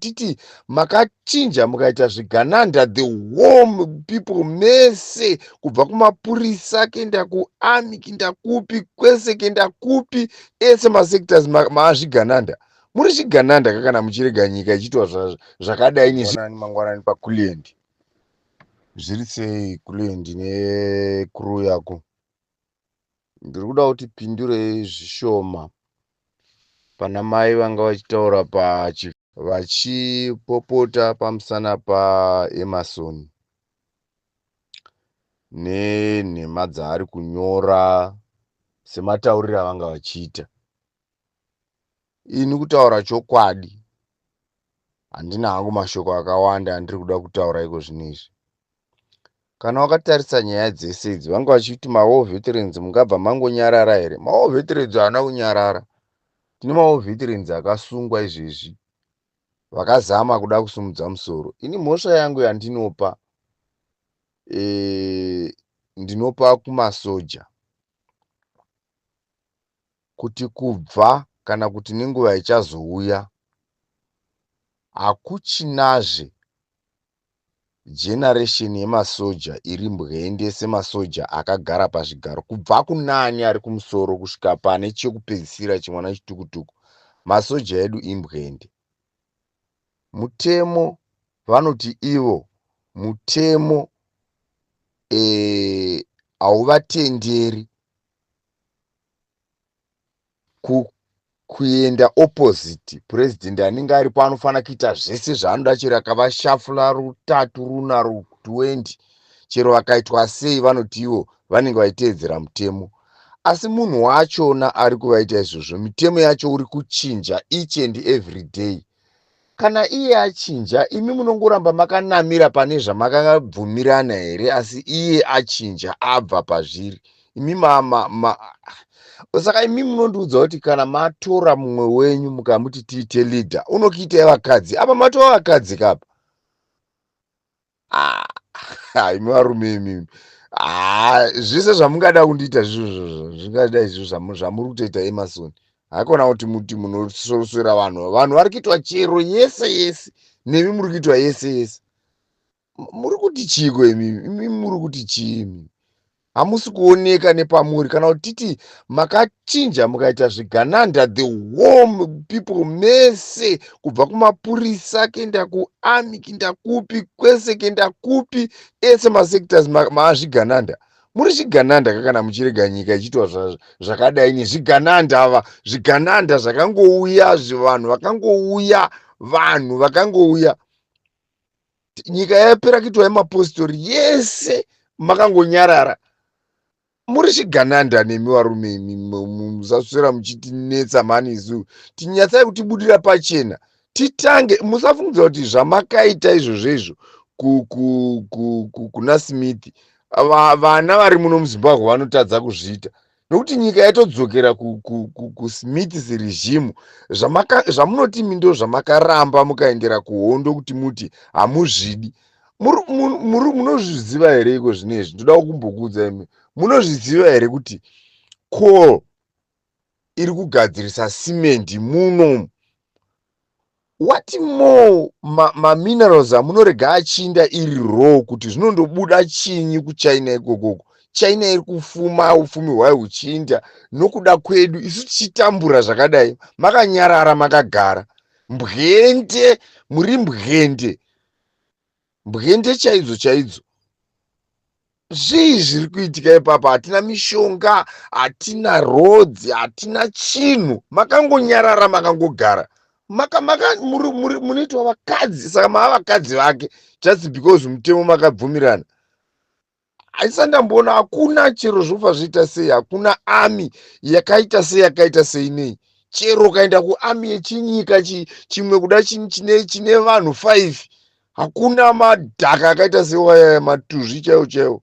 Titi makachinja mukaita zvigananda, the warm people mese, kubva kumapurisa kuenda kuarmy, kuenda kupi kwese, kuenda kupi, ese masectors maazvigananda. Muri zvigananda kakana muchirega nyika ichiitwa zvakadai. Nezvanani mangwanani pakuliendi. Zviri sei kuliendi necrew yako? Ndiri kuda kuti pindurei zvishoma pana mai vanga vachitaura pachi vachipopota pamusana paEmerson nenhema dzaari kunyora sematauriro avanga vachiita. Ini kutaura chokwadi, handina hangu mashoko akawanda andiri kuda kutaura iko zvino izvi. Kana wakatarisa nyaya dzese idzi, vanga vachiti mawar veterans mungabva mangonyarara here? Mawar veterans haana kunyarara. Tine mawar veterans akasungwa izvezvi vakazama kuda kusumudza musoro. Ini mhosva yangu yandinopa, ndinopa kumasoja kuti kubva kana kuti nenguva ichazouya hakuchinazve generation yemasoja iri mbwende semasoja akagara pazvigaro, kubva kunani ari kumusoro kusvika pane chekupedzisira chimwana chitukutuku. Masoja edu imbwende. Mutemo vanoti ivo mutemo hauvatenderi kuenda opposite president anenge aripo. Anofanira kuita zvese zvaanoda, chero akavashafula rutatu, runa, ru20, chero vakaitwa sei, vanoti ivo vanenge vachiteedzera mutemo. Asi munhu wachona ari kuvaita izvozvo, mitemo yacho uri kuchinja each and every day. Kana iye achinja, imi munongoramba makanamira pane zvamakabvumirana here? Asi iye achinja, abva pazviri. Imi ma, saka imi munondiudza kuti kana matora mumwe wenyu mukamuti tiite leader, unokuitai vakadzi apa, matova vakadzi kapa. Ah, imi varume imimi, ah, zvese zvamungada kundiita zvizvozvo, zvingadai izvo zvamuri kutoita Emerson, haikona kuti muti munosorosera vanhu. Vanhu vari kuitwa chero yese yese, nemi muri kuitwa yese yese. Muri kuti chiiko imimi? Imimi muri kuti chii imimi? Hamusi kuoneka nepamuri. Kana kuti titi makachinja mukaita zvigananda, the warm people mese, kubva kumapurisa kuenda kuarmy, kuenda kupi kwese, kuenda kupi, ese masectors maazvigananda. Muri zvigananda kakana muchirega nyika ichiitwa zvakadai nezvigananda ava, zvigananda zvakangouya, vanhu vakangouya, vanhu vakangouya, nyika yapera kuitwa yemapostori yese, makangonyarara. Muri zvigananda nemi varume imi. Musaswera muchitinetsa mhani. Isu tinyatsai kutibudira pachena titange. Musafungidza kuti zvamakaita izvozvo izvo kuna Smith, vana vari muno muZimbabwe vanotadza kuzviita, nokuti nyika yatodzokera kuSmith's regime. Zvamunoti ndo zvamakaramba mukaendera kuhondo kuti muti hamuzvidi. Munozviziva here iko zvinezvi? Ndoda kumbokuudza imi, munozviziva here kuti coal iri kugadzirisa simendi muno? What more maminerals amunorega achinda iri raw, kuti zvinondobuda chinyi kuChina ikokoko? China iri kufuma, upfumi hwayo huchiinda nokuda kwedu isu tichitambura zvakadai, makanyarara, makagara mbwende. Muri mbwende, mbwende chaidzo chaidzo. Zvii zviri kuitika ipapa? Hatina mishonga, hatina roads, hatina chinhu, makangonyarara, makangogara, munoitwa vakadzi. Saka mava vakadzi vake just because mutemo makabvumirana. Haisati ndamboona, hakuna chero zvofa zvoita sei, hakuna army yakaita sei, yakaita sei nei. Chero ukaenda kuarmy yechinyika chimwe kuda chine vanhu 5, hakuna madhaka akaita sewaya matuzvi chaiwo chaiwo.